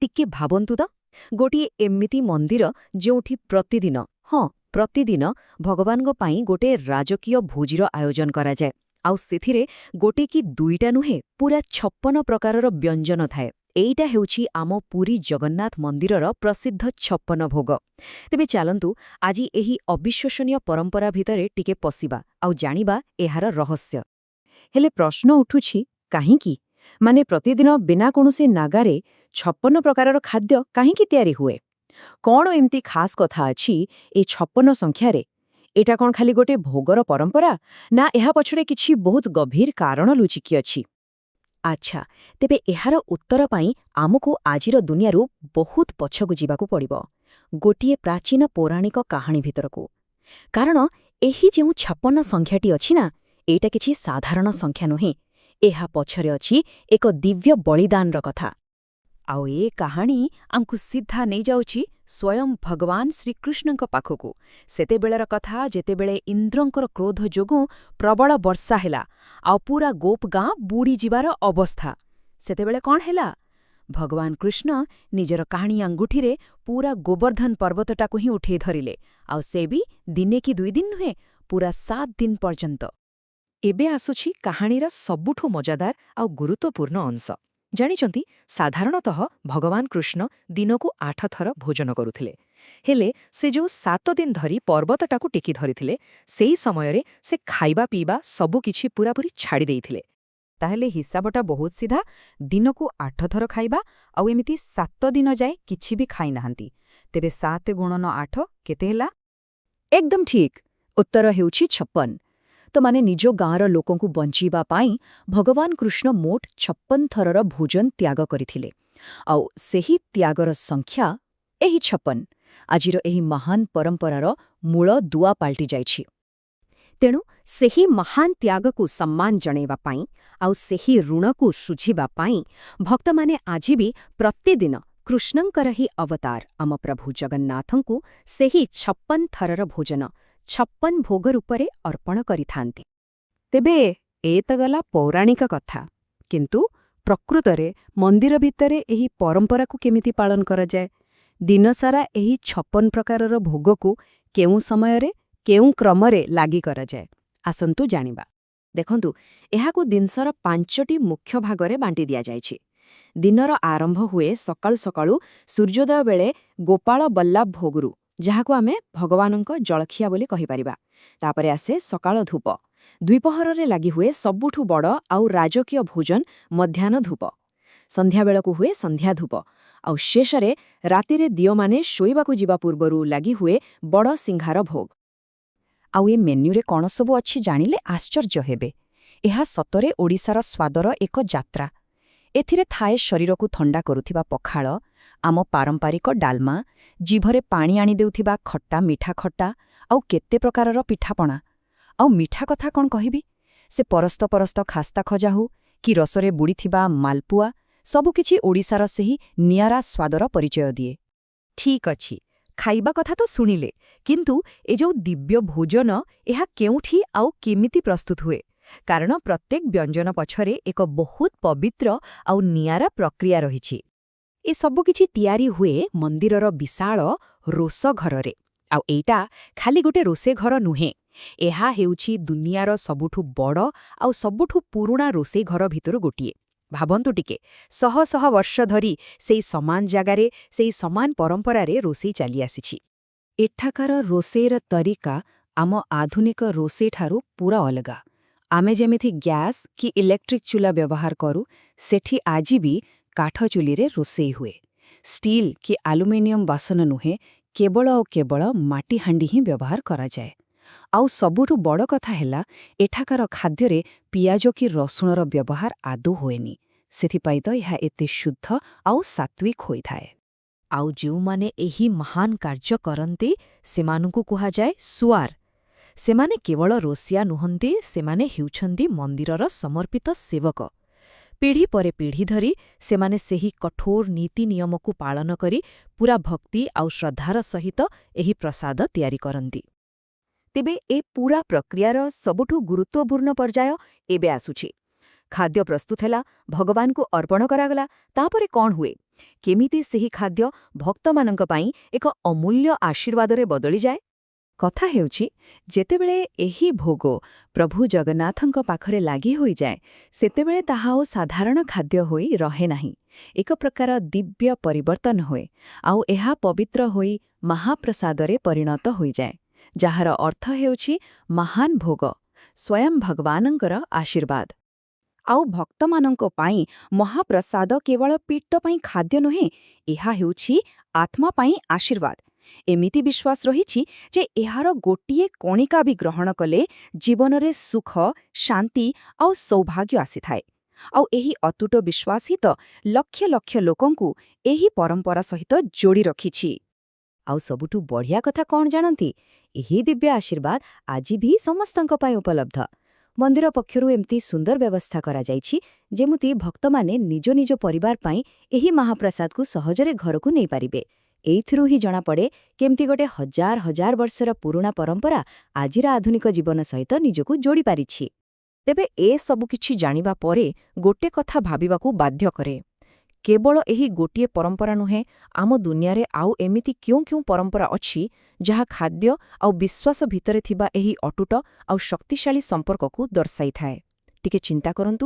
ଟିକେ ଭାବନ୍ତୁ ତ, ଗୋଟିଏ ଏମିତି ମନ୍ଦିର ଯେଉଁଠି ପ୍ରତିଦିନ, ହଁ ପ୍ରତିଦିନ ଭଗବାନଙ୍କ ପାଇଁ ଗୋଟେ ରାଜକୀୟ ଭୋଜିର ଆୟୋଜନ କରାଯାଏ। ଆଉ ସେଥିରେ ଗୋଟେ କି ଦୁଇଟା ନୁହେଁ, ପୁରା 56 ପ୍ରକାରର ବ୍ୟଞ୍ଜନ ଥାଏ। ଏଇଟା ହେଉଛି ଆମ ପୁରୀ ଜଗନ୍ନାଥ ମନ୍ଦିରର ପ୍ରସିଦ୍ଧ 56 ଭୋଗ। ତେବେ ଚାଲନ୍ତୁ, ଆଜି ଏହି ଅବିଶ୍ୱସନୀୟ ପରମ୍ପରା ଭିତରେ ଟିକେ ପଶିବା ଆଉ ଜାଣିବା ଏହାର ରହସ୍ୟ। ହେଲେ ପ୍ରଶ୍ନ ଉଠୁଛି, କାହିଁକି? ମାନେ ପ୍ରତିଦିନ ବିନା କୌଣସି ନାଗାରେ 56 ପ୍ରକାରର ଖାଦ୍ୟ କାହିଁକି ତିଆରି ହୁଏ? କ'ଣ ଏମିତି ଖାସ୍ କଥା ଅଛି ଏ 56 ସଂଖ୍ୟାରେ? ଏଇଟା କ'ଣ ଖାଲି ଗୋଟେ ଭୋଗର ପରମ୍ପରା, ନା ଏହା ପଛରେ କିଛି ବହୁତ ଗଭୀର କାରଣ ଲୁଚିକି ଅଛି? ଆଚ୍ଛା, ତେବେ ଏହାର ଉତ୍ତର ପାଇଁ ଆମକୁ ଆଜିର ଦୁନିଆରୁ ବହୁତ ପଛକୁ ଯିବାକୁ ପଡ଼ିବ, ଗୋଟିଏ ପ୍ରାଚୀନ ପୌରାଣିକ କାହାଣୀ ଭିତରକୁ। କାରଣ ଏହି ଯେଉଁ 56 ସଂଖ୍ୟାଟି ଅଛି ନା, ଏଇଟା କିଛି ସାଧାରଣ ସଂଖ୍ୟା ନୁହେଁ। ଏହା ପଛରେ ଅଛି ଏକ ଦିବ୍ୟ ବଳିଦାନର କଥା। ଆଉ ଏ କାହାଣୀ ଆମକୁ ସିଧା ନେଇଯାଉଛି ସ୍ୱୟଂ ଭଗବାନ ଶ୍ରୀକୃଷ୍ଣଙ୍କ ପାଖକୁ। ସେତେବେଳର କଥା, ଯେତେବେଳେ ଇନ୍ଦ୍ରଙ୍କର କ୍ରୋଧ ଯୋଗୁଁ ପ୍ରବଳ ବର୍ଷା ହେଲା ଆଉ ପୁରା ଗୋପ ଗାଁ ବୁଡ଼ିଯିବାର ଅବସ୍ଥା। ସେତେବେଳେ କ'ଣ ହେଲା? ଭଗବାନ କୃଷ୍ଣ ନିଜର କାଣି ଆଙ୍ଗୁଠିରେ ପୁରା ଗୋବର୍ଦ୍ଧନ ପର୍ବତଟାକୁ ହିଁ ଉଠେଇ ଧରିଲେ। ଆଉ ସେ ବି ଦିନେ କି 2 ଦିନ ନୁହେଁ, ପୁରା 7 ଦିନ ପର୍ଯ୍ୟନ୍ତ। ଏବେ ଆସୁଛି କାହାଣୀର ସବୁଠୁ ମଜାଦାର ଆଉ ଗୁରୁତ୍ୱପୂର୍ଣ୍ଣ ଅଂଶ। ଜାଣିଛନ୍ତି, ସାଧାରଣତଃ ଭଗବାନ କୃଷ୍ଣ ଦିନକୁ 8 ଥର ଭୋଜନ କରୁଥିଲେ। ହେଲେ ସେ ଯେଉଁ 7 ଦିନ ଧରି ପର୍ବତଟାକୁ ଟେକି ଧରିଥିଲେ, ସେଇ ସମୟରେ ସେ ଖାଇବା ପିଇବା ସବୁକିଛି ପୂରାପୂରି ଛାଡ଼ି ଦେଇଥିଲେ। ତାହେଲେ ହିସାବଟା ବହୁତ ସିଧା। ଦିନକୁ 8 ଥର ଖାଇବା, ଆଉ ଏମିତି 7 ଦିନ ଯାଏ କିଛି ବି ଖାଇନାହାନ୍ତି। ତେବେ 7 ଗୁଣନ 8 କେତେ ହେଲା? ଏକଦମ ଠିକ୍, ଉତ୍ତର ହେଉଛି 56। ତ ମାନେ ନିଜ ଗାଁର ଲୋକଙ୍କୁ ବଞ୍ଚେଇବା ପାଇଁ ଭଗବାନ କୃଷ୍ଣ ମୋଟ 56 ଥରର ଭୋଜନ ତ୍ୟାଗ କରିଥିଲେ। ଆଉ ସେହି ତ୍ୟାଗର ସଂଖ୍ୟା, ଏହି 56, ଆଜିର ଏହି ମହାନ ପରମ୍ପରାର ମୂଳ ଦୁଆ ପାଲଟି ଯାଇଛି। ତେଣୁ ସେହି ମହାନ ତ୍ୟାଗକୁ ସମ୍ମାନ ଜଣାଇବା ପାଇଁ ଆଉ ସେହି ଋଣକୁ ଶୁଝିବା ପାଇଁ ଭକ୍ତମାନେ ଆଜି ବି ପ୍ରତିଦିନ କୃଷ୍ଣଙ୍କର ହିଁ ଅବତାର ଆମ ପ୍ରଭୁ ଜଗନ୍ନାଥଙ୍କୁ ସେହି 56 ଥରର ଭୋଜନ 56 ଭୋଗ ରୂପରେ ଅର୍ପଣ କରିଥାନ୍ତି। ତେବେ ଏ ତ ଗଲା ପୌରାଣିକ କଥା, କିନ୍ତୁ ପ୍ରକୃତରେ ମନ୍ଦିର ଭିତରେ ଏହି ପରମ୍ପରାକୁ କେମିତି ପାଳନ କରାଯାଏ? ଦିନସାରା ଏହି 56 ପ୍ରକାରର ଭୋଗକୁ କେଉଁ ସମୟରେ, କେଉଁ କ୍ରମରେ ଲାଗି କରାଯାଏ, ଆସନ୍ତୁ ଜାଣିବା। ଦେଖନ୍ତୁ, ଏହାକୁ ଦିନର ପାଞ୍ଚଟି ମୁଖ୍ୟ ଭାଗରେ ବାଣ୍ଟି ଦିଆଯାଇଛି। ଦିନର ଆରମ୍ଭ ହୁଏ ସକାଳୁ ସକାଳୁ ସୂର୍ଯ୍ୟୋଦୟ ବେଳେ ଗୋପାଳ ବଲ୍ଲଭ ଭୋଗରୁ, ଯାହାକୁ ଆମେ ଭଗବାନଙ୍କ ଜଳଖିଆ ବୋଲି କହିପାରିବା। ତାପରେ ଆସେ ସକାଳ ଧୂପ। ଦ୍ୱିପହରରେ ଲାଗି ହୁଏ ସବୁଠୁ ବଡ଼ ଆଉ ରାଜକୀୟ ଭୋଜନ ମଧ୍ୟାହ୍ନ ଧୂପ। ସନ୍ଧ୍ୟାବେଳକୁ ହୁଏ ସନ୍ଧ୍ୟା ଧୂପ। ଆଉ ଶେଷରେ ରାତିରେ ଦିଅମାନେ ଶୋଇବାକୁ ଯିବା ପୂର୍ବରୁ ଲାଗି ହୁଏ ବଡ଼ ସିଂହାର ଭୋଗ। ଆଉ ଏ ମେନ୍ୟୁରେ କ'ଣ ସବୁ ଅଛି, ଜାଣିଲେ ଆଶ୍ଚର୍ଯ୍ୟ ହେବେ। ଏହା ସତରେ ଓଡ଼ିଶାର ସ୍ୱାଦର ଏକ ଯାତ୍ରା। ଏଥିରେ ଥାଏ ଶରୀରକୁ ଥଣ୍ଡା କରୁଥିବା ପଖାଳ, ଆମ ପାରମ୍ପରିକ ଡାଲମା, ଜିଭରେ ପାଣି ଆଣିଦେଉଥିବା ଖଟା ମିଠା ଖଟା, ଆଉ କେତେ ପ୍ରକାରର ପିଠାପଣା। ଆଉ ମିଠା କଥା କ'ଣ କହିବି? ସେ ପରସ୍ତ ପରସ୍ତ ଖାସ୍ତା ଖଜା ହଉ କି ରସରେ ବୁଡ଼ିଥିବା ମାଲପୁଆ, ସବୁକିଛି ଓଡ଼ିଶାର ସେହି ନିଆରା ସ୍ୱାଦର ପରିଚୟ ଦିଏ। ଠିକ୍ ଅଛି, ଖାଇବା କଥା ତ ଶୁଣିଲେ, କିନ୍ତୁ ଏ ଯୋଉ ଦିବ୍ୟ ଭୋଜନ, ଏହା କେଉଁଠି ଆଉ କେମିତି ପ୍ରସ୍ତୁତ ହୁଏ? କାରଣ ପ୍ରତ୍ୟେକ ବ୍ୟଞ୍ଜନ ପଛରେ ଏକ ବହୁତ ପବିତ୍ର ଆଉ ନିଆରା ପ୍ରକ୍ରିୟା ରହିଛି। ଏ ସବୁକିଛି ତିଆରି ହୁଏ ମନ୍ଦିରର ବିଶାଳ ରୋଷ ଘରରେ। ଆଉ ଏଇଟା ଖାଲି ଗୋଟେ ରୋଷେଇ ଘର ନୁହେଁ, ଏହା ହେଉଛି ଦୁନିଆର ସବୁଠୁ ବଡ଼ ଆଉ ସବୁଠୁ ପୁରୁଣା ରୋଷେଇ ଘର ଭିତରୁ ଗୋଟିଏ। ଭାବନ୍ତୁ ଟିକେ, ଶହ ଶହ ବର୍ଷ ଧରି ସେଇ ସମାନ ଜାଗାରେ, ସେଇ ସମାନ ପରମ୍ପରାରେ ରୋଷେଇ ଚାଲିଆସିଛି। ଏଠାକାର ରୋଷେଇର ତରିକା ଆମ ଆଧୁନିକ ରୋଷେଇଠାରୁ ପୁରା ଅଲଗା। ଆମେ ଯେମିତି ଗ୍ୟାସ୍ କି ଇଲେକ୍ଟ୍ରିକ୍ ଚୁଲା ବ୍ୟବହାର କରୁ, ସେଠି ଆଜି ବି କାଠ ଚୁଲିରେ ରୋଷେଇ ହୁଏ। ଷ୍ଟିଲ୍ କି ଆଲୁମିନିୟମ ବାସନ ନୁହେଁ, କେବଳ ଆଉ କେବଳ ମାଟି ହାଣ୍ଡି ହିଁ ବ୍ୟବହାର କରାଯାଏ। ଆଉ ସବୁଠୁ ବଡ଼ କଥା ହେଲା, ଏଠାକାର ଖାଦ୍ୟରେ ପିଆଜ କି ରସୁଣର ବ୍ୟବହାର ଆଦୌ ହୁଏନି। ସେଥିପାଇଁ ତ ଏହା ଏତେ ଶୁଦ୍ଧ ଆଉ ସାତ୍ୱିକ ହୋଇଥାଏ। ଆଉ ଯେଉଁମାନେ ଏହି ମହାନ କାର୍ଯ୍ୟ କରନ୍ତି, ସେମାନଙ୍କୁ କୁହାଯାଏ ସୁଆର। ସେମାନେ କେବଳ ରୋଷିଆ ନୁହନ୍ତି, ସେମାନେ ହେଉଛନ୍ତି ମନ୍ଦିରର ସମର୍ପିତ ସେବକ। ପିଢ଼ି ପରେ ପିଢ଼ି ଧରି ସେମାନେ ସେହି କଠୋର ନୀତି ନିୟମକୁ ପାଳନ କରି ପୂରା ଭକ୍ତି ଆଉ ଶ୍ରଦ୍ଧାର ସହିତ ଏହି ପ୍ରସାଦ ତିଆରି କରନ୍ତି। ତେବେ ଏ ପୂରା ପ୍ରକ୍ରିୟାର ସବୁଠୁ ଗୁରୁତ୍ୱପୂର୍ଣ୍ଣ ପର୍ଯ୍ୟାୟ ଏବେ ଆସୁଛି। ଖାଦ୍ୟ ପ୍ରସ୍ତୁତ ହେଲା, ଭଗବାନଙ୍କୁ ଅର୍ପଣ କରାଗଲା, ତାପରେ କ'ଣ ହୁଏ? କେମିତି ସେହି ଖାଦ୍ୟ ଭକ୍ତମାନଙ୍କ ପାଇଁ ଏକ ଅମୂଲ୍ୟ ଆଶୀର୍ବାଦରେ ବଦଳିଯାଏ? କଥା ହେଉଛି, ଯେତେବେଳେ ଏହି ଭୋଗ ପ୍ରଭୁ ଜଗନ୍ନାଥଙ୍କ ପାଖରେ ଲାଗି ହୋଇଯାଏ, ସେତେବେଳେ ତାହା ଆଉ ସାଧାରଣ ଖାଦ୍ୟ ହୋଇ ରହେ ନାହିଁ। ଏକ ପ୍ରକାର ଦିବ୍ୟ ପରିବର୍ତ୍ତନ ହୁଏ, ଆଉ ଏହା ପବିତ୍ର ହୋଇ ମହାପ୍ରସାଦରେ ପରିଣତ ହୋଇଯାଏ, ଯାହାର ଅର୍ଥ ହେଉଛି ମହାନ ଭୋଗ, ସ୍ୱୟଂ ଭଗବାନଙ୍କର ଆଶୀର୍ବାଦ। ଆଉ ଭକ୍ତମାନଙ୍କ ପାଇଁ ମହାପ୍ରସାଦ କେବଳ ପେଟ ପାଇଁ ଖାଦ୍ୟ ନୁହେଁ, ଏହା ହେଉଛି ଆତ୍ମା ପାଇଁ ଆଶୀର୍ବାଦ। ଏମିତି ବିଶ୍ୱାସ ରହିଛି ଯେ ଏହାର ଗୋଟିଏ କଣିକା ବି ଗ୍ରହଣ କଲେ ଜୀବନରେ ସୁଖ, ଶାନ୍ତି ଆଉ ସୌଭାଗ୍ୟ ଆସିଥାଏ। ଆଉ ଏହି ଅତୁଟ ବିଶ୍ୱାସ ହିଁ ତ ଲକ୍ଷ ଲକ୍ଷ ଲୋକଙ୍କୁ ଏହି ପରମ୍ପରା ସହିତ ଯୋଡ଼ି ରଖିଛି। ଆଉ ସବୁଠୁ ବଢ଼ିଆ କଥା କ'ଣ ଜାଣନ୍ତି? ଏହି ଦିବ୍ୟ ଆଶୀର୍ବାଦ ଆଜି ବି ସମସ୍ତଙ୍କ ପାଇଁ ଉପଲବ୍ଧ। ମନ୍ଦିର ପକ୍ଷରୁ ଏମିତି ସୁନ୍ଦର ବ୍ୟବସ୍ଥା କରାଯାଇଛି, ଯେମିତି ଭକ୍ତମାନେ ନିଜ ନିଜ ପରିବାର ପାଇଁ ଏହି ମହାପ୍ରସାଦକୁ ସହଜରେ ଘରକୁ ନେଇପାରିବେ। ଏଇଥିରୁ ହିଁ ଜଣାପଡ଼େ କେମିତି ଗୋଟେ ହଜାର ହଜାର ବର୍ଷର ପୁରୁଣା ପରମ୍ପରା ଆଜିର ଆଧୁନିକ ଜୀବନ ସହିତ ନିଜକୁ ଯୋଡ଼ିପାରିଛି। ତେବେ ଏ ସବୁ କିଛି ଜାଣିବା ପରେ ଗୋଟେ କଥା ଭାବିବାକୁ ବାଧ୍ୟ କରେ। କେବଳ ଏହି ଗୋଟିଏ ପରମ୍ପରା ନୁହେଁ, ଆମ ଦୁନିଆରେ ଆଉ ଏମିତି କେଉଁ କେଉଁ ପରମ୍ପରା ଅଛି ଯାହା ଖାଦ୍ୟ ଆଉ ବିଶ୍ୱାସ ଭିତରେ ଥିବା ଏହି ଅଟୁଟ ଆଉ ଶକ୍ତିଶାଳୀ ସମ୍ପର୍କକୁ ଦର୍ଶାଇଥାଏ? ଟିକେ ଚିନ୍ତା କରନ୍ତୁ।